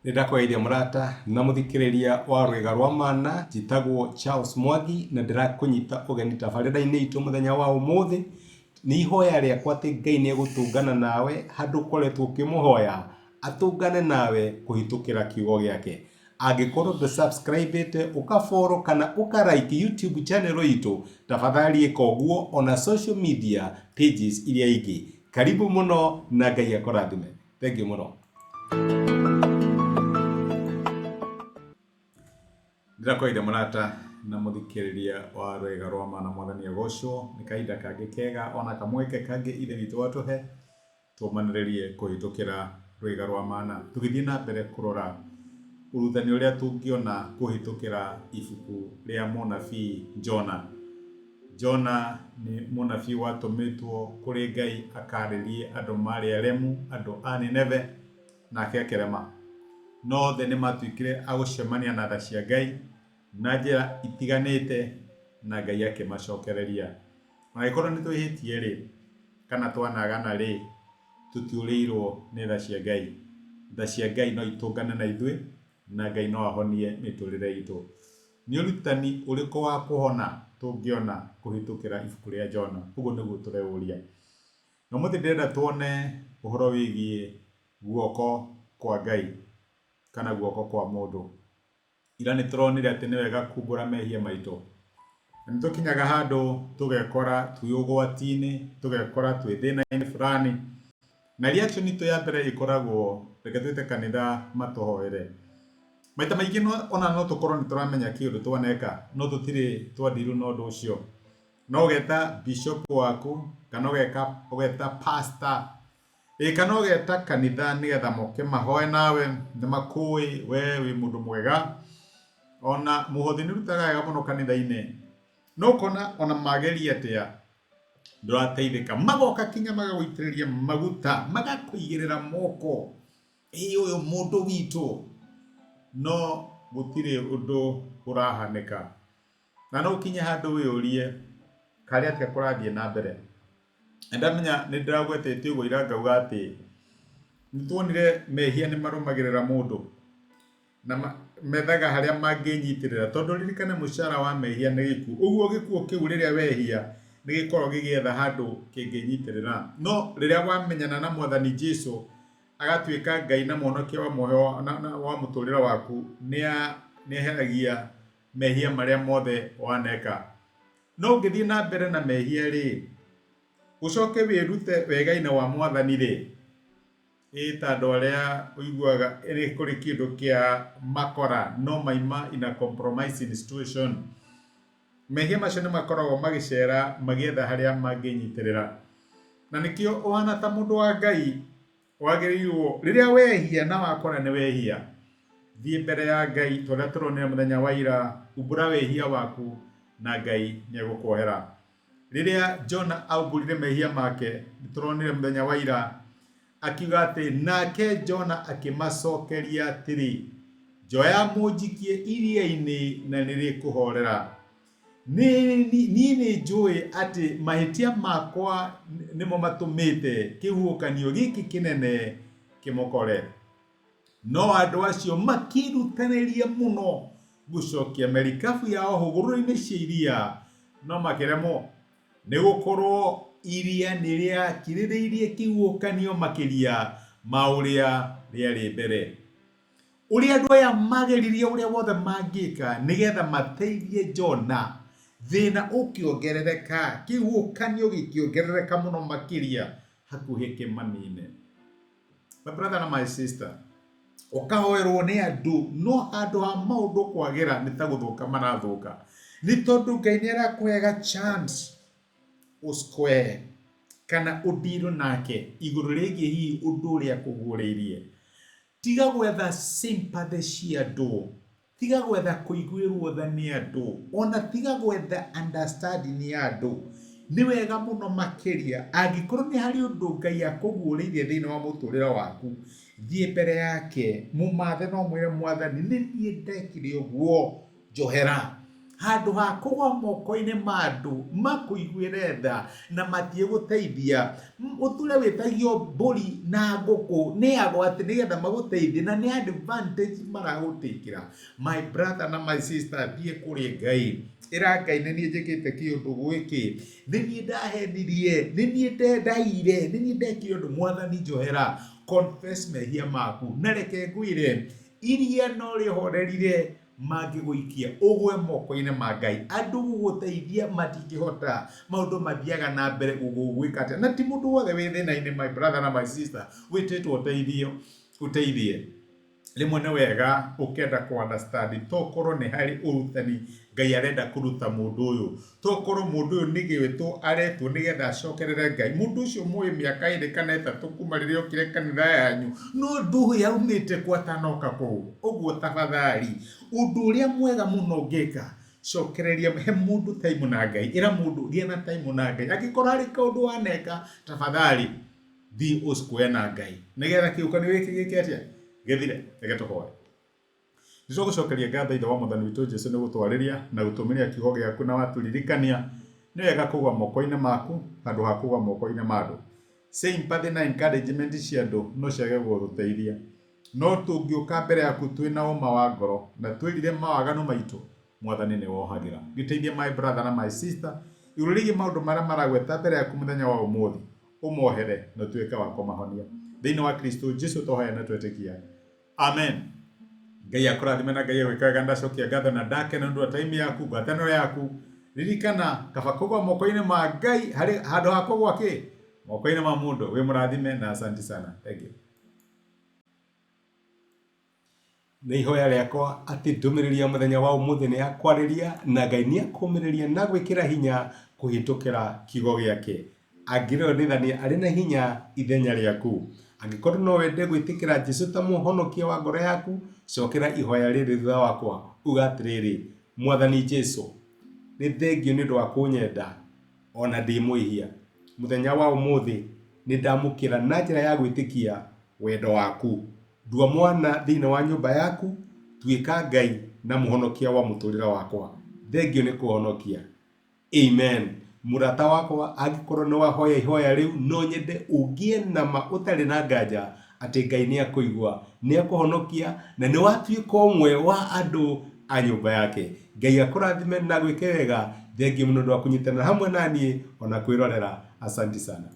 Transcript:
Nĩ ndakũgeithia mũrata na mũthikĩrĩria wa Rwĩga rwa Mana, njĩtagwo Charles Mwangi na ndĩrakũnyita ũgeni tabarĩra-inĩ itũ mũthenya wa ũmũthĩ. Nĩ ihoya rĩakwa atĩ Ngai nĩ egũtũngana nawe handũ ũkoretwo ũkĩmũhoya, atũngane nawe kũhĩtũkĩra kiugo gĩake. Angĩkorwo ndũ subscribe ĩte, ũka follow kana ũka like YouTube channel itũ, tafadhali ĩka ũguo ona social media pages iria ingĩ. Karibu mũno na Ngai akũrathime. Thengiũ mũno. Ndĩrakwaire mũrata na mũthikĩrĩria wa rwĩga rwa ma na mwathani agocwo nĩ kahinda kangĩ kega ona kamweke kangĩ ithe witũ atũhe tũmanĩrĩrie kũhĩtũkĩra rwĩga rwa mana tũgĩthiĩ na mbere kũrora ũrutani ũrĩa tũngĩona kũhĩtũkĩra ibuku rĩa mũnabii Jona. Jona nĩ mũnabii watũmĩtwo kũrĩ Ngai akarĩrie andũ maarĩ aremu, andũ a Nineve, nake akĩrema. No othe nĩ maatuĩkire a gũcemania na tha cia Ngai na njĩra itiganĩte na Ngai akĩmacokereria. Angĩkorwo nĩ twĩhĩtie-rĩ, kana twanagana-rĩ, tũtiũrĩirwo nĩ tha cia Ngai. Tha cia Ngai no itũngane na ithuĩ na Ngai no ahonie mĩtũrĩre itũ. Nĩ ũrutani ũrĩkũ wa kũhona tũngĩona kũhĩtũkĩra ibuku rĩa Jona? Ũguo nĩguo tũreũria. Na ũmũthĩ ndĩrenda tuone ũhoro wĩgiĩ guoko kwa Ngai kana guoko kwa mũndũ. Ira nĩ tũronire atĩ nĩ wega kumbũra mehia maitũ. Na nĩ tũkinyaga handũ tũgekora twĩ ũgwati-inĩ, tũgekora twĩ thĩna-inĩ fulani. Na reaction itũ ya mbere ĩkoragwo reke twĩte kanitha matũhoere. Maita maingĩ no, ona no tũkorwo nĩ tũramenya kĩũndũ twaneka, no tũtirĩ twandirwo na ũndũ ũcio. No ũgeta bishop waku, kana ũgeka, ũgeta pastor, ĩ kana ũgeta kanitha nĩgetha moke mahoe nawe, nĩ makũĩ we wĩ mũndũ mwega. Ona mũhothi nĩ ũrutaga wega mũno kanitha-inĩ. No ũkona ona mageria atĩa, ndũrateithĩka. Magoka kinya magagũitĩrĩria maguta, magakũigĩrĩra moko. Ĩ ũyũ mũndũ witũ, no gũtirĩ ũndũ ũrahanĩka. Na no ũkinye handũ wĩyũrie, karĩ atĩa kũrathiĩ na mbere? Na ndamenya nĩ ndĩragwetete ũguo ira ngauga atĩ, nĩ tuonire mehia nĩ marũmagĩrĩra mũndũ. Na methaga harĩa mangĩnyitĩrĩra tondũ ririkana mũcara wa mehia nĩ gĩkuũ. Ũguo gĩkuũ kĩu rĩrĩa wehia nĩ gĩkoragwo gĩgĩetha handũ kĩngĩnyitĩrĩra. No rĩrĩa wamenyana na Mwathani Jesu agatuĩka Ngai na mũhonokia wa muoyo wa mũtũrĩre waku, nĩ eheragia mehia marĩa mothe waneka. No ũngĩthiĩ na mbere na mehia rĩ, ũcoke wĩrute wega-inĩ wa Mwathani rĩ, Ĩ ta andũ arĩa ũiguaga nĩ kũrĩ kĩndũ kĩa makora no maima in a compromising situation. Mehia macio nĩ makoragwo magĩcera magĩetha harĩa mangĩnyitĩrĩra. Na nĩkĩo ũhana ta mũndũ wa Ngai wagĩrĩirwo rĩrĩa wehia na wakora nĩ wehia, thiĩ mbere ya Ngai ta ũrĩa tũronire mũthenya wa ira, umbũra wĩhia waku na Ngai nĩ egũkuohera. Rĩrĩa Jona aumbũrire mehia make, nĩ tũronire mũthenya wa ira, akiuga atĩ, nake Jona akĩmacokeria atĩrĩ, njoya mũnjikie iria-inĩ na nĩrĩkũhorera. Niĩ nĩ njũĩ atĩ mahĩtia makwa nĩmo matũmĩte kĩhuhũkanio gĩkĩ kĩnene kĩmũkore. No andũ acio makĩĩrutanĩria mũno gũcokia merikabu yao hũgũrũrũ-inĩ cia iria, no makĩremwo, nĩ gũkorũo iria nĩ rĩakirĩrĩirie kĩhuhũkanio makĩria ma ũrĩa rĩarĩ mbere. Ũrĩa andũ aya maageririe ũrĩa wothe mangĩka nĩgetha mateithie Jona, thĩna ũkĩongerereka, kĩhuhũkanio gĩkĩongerereka mũno makĩria hakuhĩ kĩmanine. My brother na my sister, ũkahoerwo nĩ andũ no handũ ha maũndũ kwagĩra nĩ ta gũthũka marathũka, nĩ tondũ Ngai nĩ arakũhega chance ũ square kana ũ deal nake igũrũ rĩgiĩ hihi ũndũ ũrĩa akũguũrĩirie. Tiga gwetha sympathy cia andũ, Tiga gwetha kũiguĩrwo tha nĩ andũ, o na tiga gwetha understanding ya andũ. Nĩ wega mũno makĩria angĩkorwo nĩ harĩ ũndũ Ngai akũguũrĩirie thĩinĩ wa mũtũrĩre waku, thiĩ mbere yake, mũmathe na ũmwĩre Mwathani nĩ niĩ ndekire ũguo, njohera. Handũ ha kũgwa moko-inĩ ma andũ makũiguĩre tha na matiĩgũteithia, ũtũre wĩtagio mbũri na ngũkũ nĩ ago atĩ nĩgetha magũteithie na nĩ advantage maragũtĩkĩra. My brother na my sister, thiĩ kũrĩ Ngai. Ĩra Ngai nĩ niĩ njĩkĩte kĩũndũ gĩkĩ, nĩ niĩ ndahenirie, nĩ niĩ ndaiyire, nĩ niĩ ndekire ũndũ, Mwathani njohera. Confess mehia maku. Na reke ngwĩre, iria no rĩhorerire mangĩgũikia ũgwe moko-inĩ ma Ngai. Andũ gũgũteithia matingĩhota, maũndũ mathiaga na mbere gũgwĩka atĩa? Na ti mũndũ wothe wĩ thĩna-inĩ my brother na my sister wĩtĩtwo ũteithio, ũteithie. Rĩmwe nĩ wega ũkenda kũ understand tokorwo nĩ harĩ ũrutani Ngai arenda kũruta mũndũ ũyũ, tokorwo mũndũ ũyũ nĩ gwĩtwo aretwo nĩgetha acokerere Ngai. Mũndũ ũcio mũĩ mĩaka ĩrĩ kana ĩtatũ kuma rĩrĩa okire kanitha yanyu, no ndũĩ aumĩte kũ atanoka kũu. Ũguo tafadhali, ũndũ ũrĩa mwega mũno ũngĩka, cokereria, he mũndũ time na Ngai, ĩra mũndũ gĩa na time na Ngai. Angĩkorwo harĩ kaũndũ waneka, tafadhali thiĩ ũ square na Ngai, nĩgetha kĩũkanio gĩkĩ gĩke atĩa? Gĩthire. Reke tũhoe. Nĩ twagũcokeria ngatho Ithe wa Mwathani witũ Jesu nĩ gũtwarĩria na gũtũmĩria kiugo gĩaku na watũririkania nĩ wega kũgwa moko-inĩ maku handũ ha kũgwa moko-inĩ ma andũ. Sympathy na encouragement cia andũ no ciage gũgũtũteithia. No tũngĩũka mbere yaku twĩ na ũma wa ngoro na twĩrire mawaganu maitũ, Mwathani nĩ wohagĩra. Gĩteithie my brother na my sister igũrũ rĩgiĩ maũndũ marĩa maragweta mbere yaku mũthenya wa ũmũthĩ, ũmohere na ũtuĩke wa kũmahonia. Thĩinĩ wa Kristo Jesu twahoya na twetĩkia. Amen. Ngai akũrathime na Ngai agwĩke wega. Ndacokia ngatho na ndakena nĩ ũndũ wa time yaku, ngwatanĩro yaku. Ririkana kaba kũgwa moko-inĩ ma Ngai harĩ handũ ha kũgwa kĩ moko-inĩ ma mũndũ. Wĩ mũrathime na asanti sana. Thank you. Nĩ ihoya rĩakwa atĩ ndũmĩrĩri ya mũthenya wa ũmũthĩ nĩ yakwarĩria na Ngai nĩ akũmĩrĩria na gwĩkĩra hinya kũhĩtũkĩra kiugo gĩake. Angĩrĩonithania arĩ na hinya ithenya rĩaku. Angĩkorwo no wende gwĩtĩkĩra Jesu ta mũhonokia wa ngoro yaku, cokera ihoya rĩrĩ thutha wakwa, uga atĩrĩrĩ, Mwathani Jesu, nĩ thengiũ nĩ ũndũ wa kũnyenda o na ndĩ mwĩhia. Mũthenya wa ũmũthĩ nĩ ndamũkĩra na njĩra ya gwĩtĩkia wendo waku. Ndua mwana thĩinĩ wa nyũmba yaku, tuĩka Ngai na mũhonokia wa mũtũrĩre wakwa. Thengiũ nĩ kũhonokia. Amen. Mũrata wakwa, angĩkorwo nĩ wahoya ihoya rĩu, no nyende ũgĩe na ma ũtarĩ na nganja atĩ Ngai nĩ akũigua, nĩ akũhonokia, na nĩ watuĩka ũmwe wa andũ a nyũmba yake. Ngai akũrathime na agwĩke wega. Thengiũ mũno nĩ ũndũ wa kũnyitanĩra hamwe na niĩ ona kwĩrorera. Asanti sana.